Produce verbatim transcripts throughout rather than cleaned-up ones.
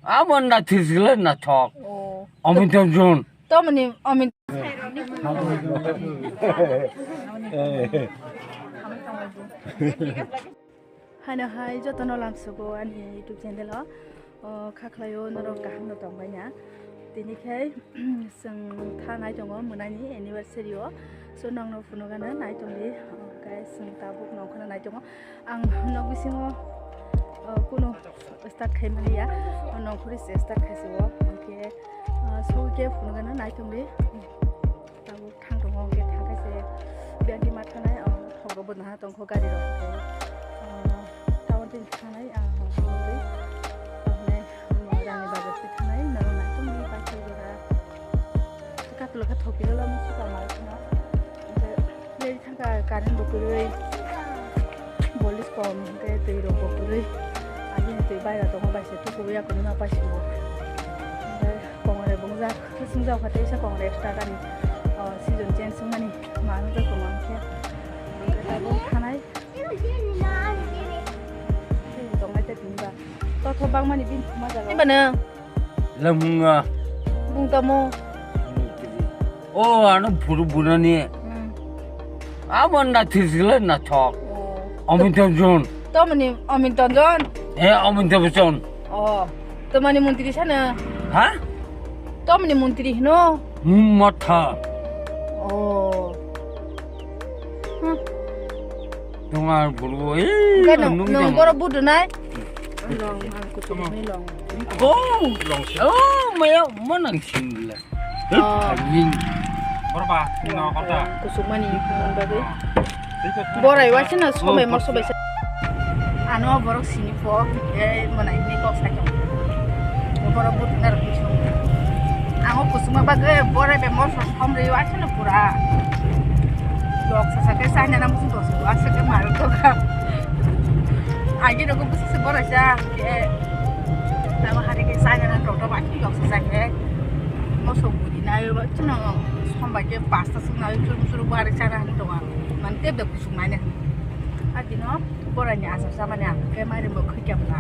Abo na thirsikle na thok. Oh. Amitabh Bachchan. Tomoni Amit. Haino hai jotono lamsugo ani YouTube channel o. O, kha khlaio norok kaham no tongbaina. Tini khe chwng thanai tongo mwnani anniversary o. So nokno phunugano nai tongdi. O, guys, chwng tabuk nongkhorno nai tongo. Ang nok bisingo, o, kunu start khai maliya. O, nongkhorwi se start khai se o. Hwnkhe, o, so khe phunugano nai tongdi. Tabuk thang tongo, hwnkhe thang khe se biyangni ma thanai, o, thok rok bo nahana tongkho gari rok, hwnkhe, o, tabuk tini thanai, ang hwnwi, tamni, o, rani bazar se thanai, norok naitok ni pai khe jora. Katulok khe thok khe lama suka mal kheno. Hwnkhe, Nini thangkha current bo kwrwi, bolis kom hwnkhe twi rok bo kwrwi. Aboni twi baira tongo, bai se tukuwi akwrwima pai simo. Hwnkhe kongre bungjak, swngjak kha teisa kongre extra gani, o, season change wngmani ma nukjak tongo hwnkhe. Hwnkhe tabuk thanai. Tongmani tei tini ba. Totho bangmani bini thuma jaga. Iba nang? Lamung a. Bung tamo? O, ano phuru bunani. Hmm. Abo na thirsikle na thok. Oh. Amitabh Bachchan. Tomoni Amitabh Bachchan? Eh, Amitabh Bachchan. Oh. Tomani montri sana? Ha? Tomani montri hino? Hmm, matha. Oh. Hmm. Tonga phuru, eh, Enggak, nung, nung nung tamo. Borok budu nai? Long, ang kuchuk ni long. Oh, long si. Oh, maya, manang singla. Oh. Hei, borok ba, ni no kota. Kusuk mani, bagwi. Borai wa sino, sobai mo, sobai sa. Ano borok sini po, eh, mana ini kok sa. Borok budu nar kusuk. Ang o kusuk ma bagwi, borai be mo so somri wa sino pura. Yok sa sa ke sa nyana musu dosu, wa sa ke maru to ka. Agi rogo busu se borai sa, ke. Tamo hari ke sa nyana to to ba ki yok sa sa ke. Mosok budi nayo ba chwng sombai khe pasta swk nayo chwng chwng bari chana hinwi tongo. Mane tei bwswk naina hinwi. Adino boraini achar chamani ang khe mairum bo khwikya bwla.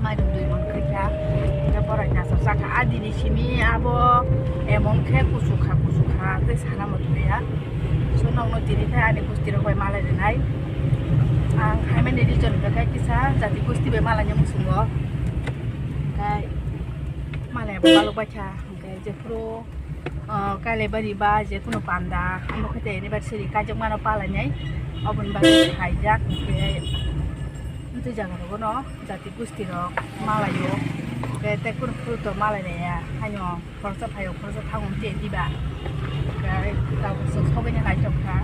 Mairum dui mon khwikya. Khe boraini achar chakha. Adini simi abo emon khe kuchuk kha kuchuk kha tei sana mo thwiya. So nokno tini khe ani gusti rok bai malai rwnai. Ang khaimani region khe kisa jati gusti bai malaina muchungo. Khe Malai bo balok baikha, hwnkhe jephuru, ah, Kailaibari ba jekunu panda, omo khe tei anniversary kaijakmano palainai, oboni bagwi khaijak, hwnkhe amtwi jaga rogono jati gusti rok malaio, hwnkhe tei kunu phuru to malai laiya, haino khoroksa phaio, khoroksa thango, hwnkhe diba, hwnkhe tabuk swk sogwini naithok kha.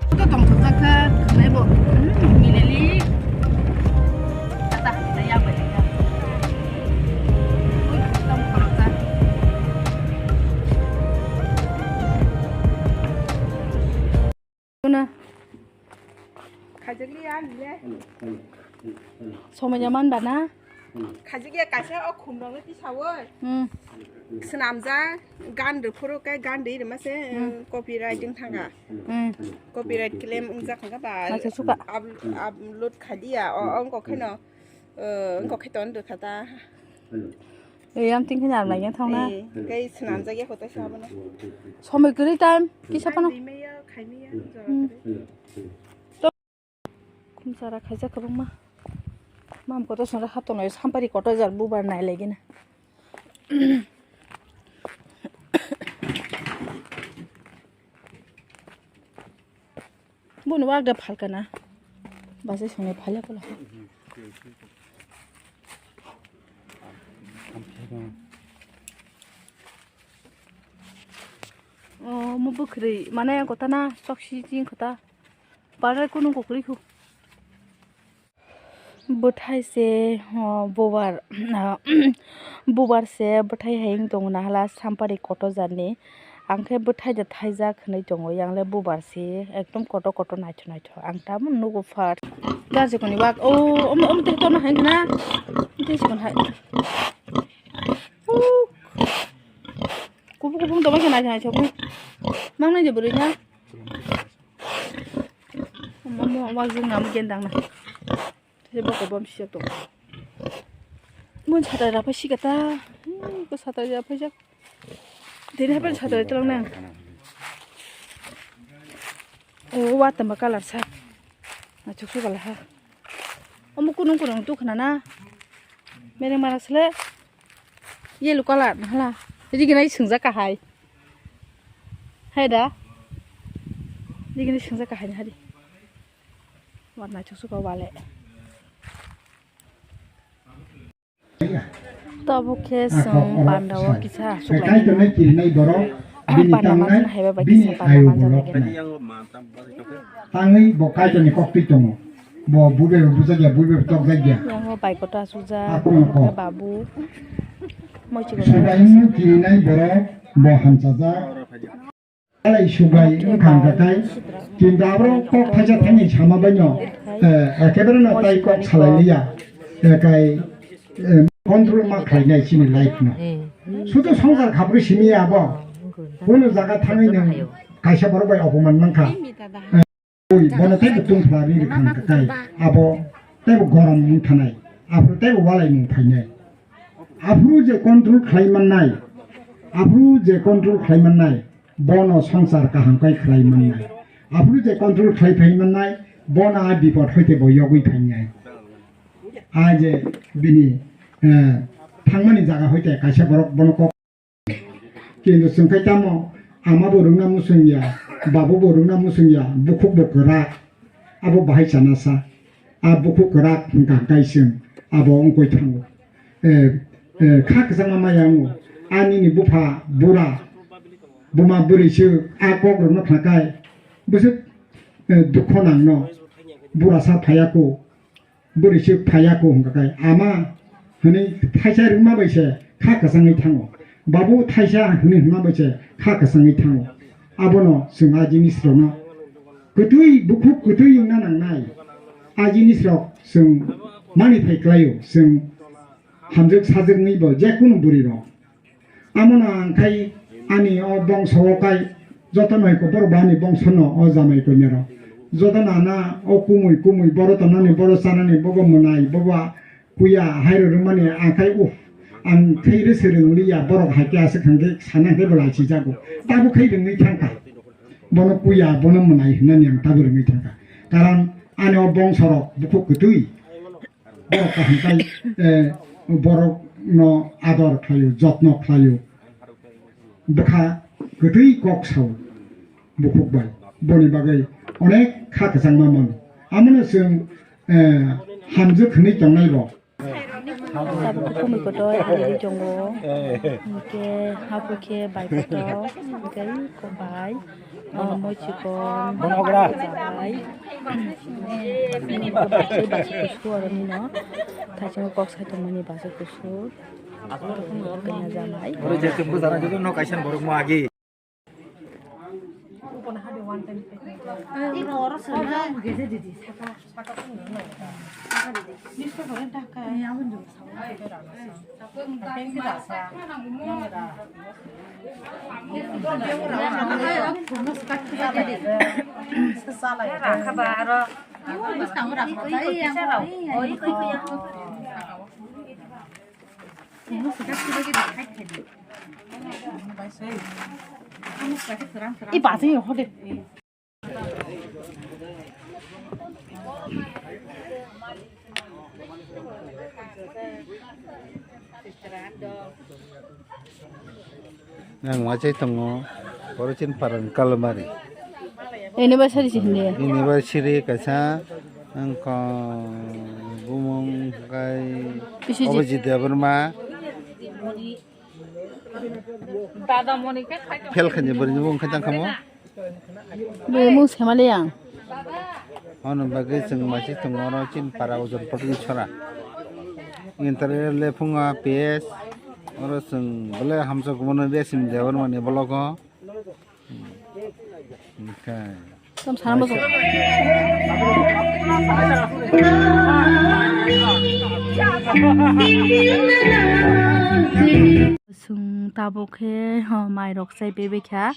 Ito tongthokjak kha, khwnai bo, hmm, mileli. Ata hamya bai kha. Ui, tong khoroksa. Kuna. Khajagli ya nile. Somanya man bana. Khajagya kaisa o khumrokno tisawi. Hmm. Swnamjak gan rwphuru khe gan rwi rwma se, hmm, copyright wng thangkha. Hmm. Copyright claim wngjak thangkha ba. Acha suka. Up-, upload khaliya o, o wngkok kheno, eh, wngkok khe ton rwkha ta. Ei, ang tingkhe nang nai thangna. Eh, khe swnamjak ya koto sa bono. Somoi kwrwi time kisa phano. Khaimaya, khaimaya, jora kwrwi. Khumsara khaijak kwbangma. Mam kotor swngra haptongo sampari kotor jar bubar nai laigina. Bono wak da phalkana. Basa swngnai phalya kola. O, mo bwkhwrwi, mane kotana chokchi chini kota. Parai kunu kokrwi khu. Bwthai se, o, bubar, bubar se bwthai hai wng tongo nahala sampari kotor jani. Ang khe bwthai da thaijak hinwi tongo, yang le bubar se ekdom kotor kotor naithok naithok. Ang tamo nugo phat. Gajikoni wak, o, omo, omo tei kotorma hai wngkha na? Tei sikon hai. Uk. Kubuk kubuk tongma khe naithok naithok. Mang nai de bwrwi na? Omo, omo, wak jwk namo gendang na. Tei bokol bom sijak tongo. Mun satai raphai sika ta. Hmm, ko satai raphai jak. Tini hapen satai tlang nang. O, wa tamba colour sa. Na chuksu kala ha. Omo kunung kunung tu khna na. Mereng mara sle. Yellow colour na hala. Riginai swngjak kahai. Hai da. Riginai swngjak kahai na hari. Warna chuksu ka wale. Tabuk khe chwng panda o kisa aswk lai mano. Panda manjaknai hai bai bai kisa panda manjaknai gena. Tangwi bo Kaitorni koktwi tongo. Bo buibai bo bujakya, buibai bo tokjakya. Yango bai koto aswkjak, khe babu. Moichikon. Subraiyungno kirinai borok bo hamchajak. Alai sugai wngkha hwnkha khai, kintu aborok kok thaisa thani sama baino, eh, ekebare no tai kok salai liya, eh, kai, eh, control ma khlainai chini life no. Sudu songsar khapru simi abo, kunu jaga thangwi nwng kaisa borok bai opoman mankha. Eh, Ui, bono teibo tungphla ri rwkha hwnkha kai, abo teibo gorom wng thanai, aphuru teibo walai mung phainai. Aphuru je control khlai mannai, aphuru je control khlai mannai, bono songsar kaham kai khlai mannai. Aphuru je control khlai phai mannai, bono a bipod hoite bo yogwi phainai. A je bini, eh, thangmani jaga hoite kaisa borok bono kok Kintu chwng khai tamo ama bo rwngna muchung ya, babu bo rwngna muchung ya, bukhuk bo kwrak, abo bahai chana sa. A bukhuk kwrak hwnkha hwnkhe chwng abo wngkoi thango. Eh, eh, kha kwchangma maya wngo. A nini bupha bura, buma bwrwi se a kok rwngno khlakai, bwswk, eh, dukho nangno, bura sa phaiya kho. Bwrwi se phaiya kho hwnkha khe ama hwnwi thaisa rwngma bai se kha kwchangwi thango. Babu thaisa hwnwi hwnma bai se kha kwchangwi thango. Abono chwng a jinisrokno kwtwi bukhuk kwtwi wngna nangnai. A jinisrok chwng mani phai klaio, chwng hamjwk sajwknwi bo je kunu bwrwi rok. Amono ang khai ani o bongso o kai jotono hai khe borok bo ani bongsono o jamai koinaro. Jotono ana o kumui kumui boro tonani, boro chanani, bobo mwnai, bobo kuya hai rw rwmani ang khai uff, ang khai rw se rwngliya, borok hai khe aswk hwnkhe sana hwnkhe bo lachijago. Tabuk khai rwngwi thangkha. Bono kuya, bono mwnai hwnani ang tabuk rwngwi thangkha. Karon ani o bongsorok bukhuk kwtwi. Borok kaham khai, eh, borokno ador khlaio, jotno khlaio. Bwkha kwtwi kok sao bukhuk bai. Boni bagwi onek kha kwchangma mano. Amono chwng, eh, hamjwk hwnwi tongnai bo. Tabuk khe kumui kotor ari tongo. Hinkhe haphai khe bai kotor, hinkhe kobai. O moichikon. Bono ogra. Jabai. Bini kok bai se bachai kusu aro nino. Thaisongo kok sai tongmani bachai kusu. Kanya jamai. Oro je tumbu jana joto no kaisa borok mo agi. I bachai hode. Nang wachai tongo, oro chini parani Kalmari. Anniversary se hindi. Anniversary kaisa, wngkha bumung kai Biswajit. Abhijit Debbarma. Fel khaini bwrwini mung khe tang khamo. Bwrwi mung sema le yang. Ano bagwi chwng masi tongo oro chini para ojon potri chora. Internet le phunga P S. Oro chwng bole hamjak mano resim jabar mani vlog o. Tam sana bo. Chwng tabuk khe, ho, mairok chai paibai kha.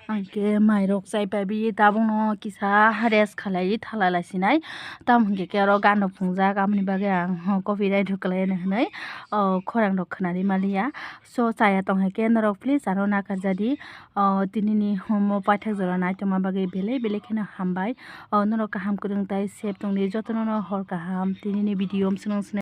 Ang khe mairok chai paibai, tabukno kisa rest khalai thalai lai sinai. Tamo hwnkhe khe oro gan rok phungjak, aboni bagwi ang, ho, copyright rok kwlai hwnwi, o, khorang rok khwnarwi maliya. So, chaya tong hai khe norok please ano nakarjadi. O, tinini homo paithak jora naitongma bagwi belai belai kheno hambai. O, norok kaham kwrwng tai safe tongdi, jotono no hor kaham. Tinini video swrwng swrwng.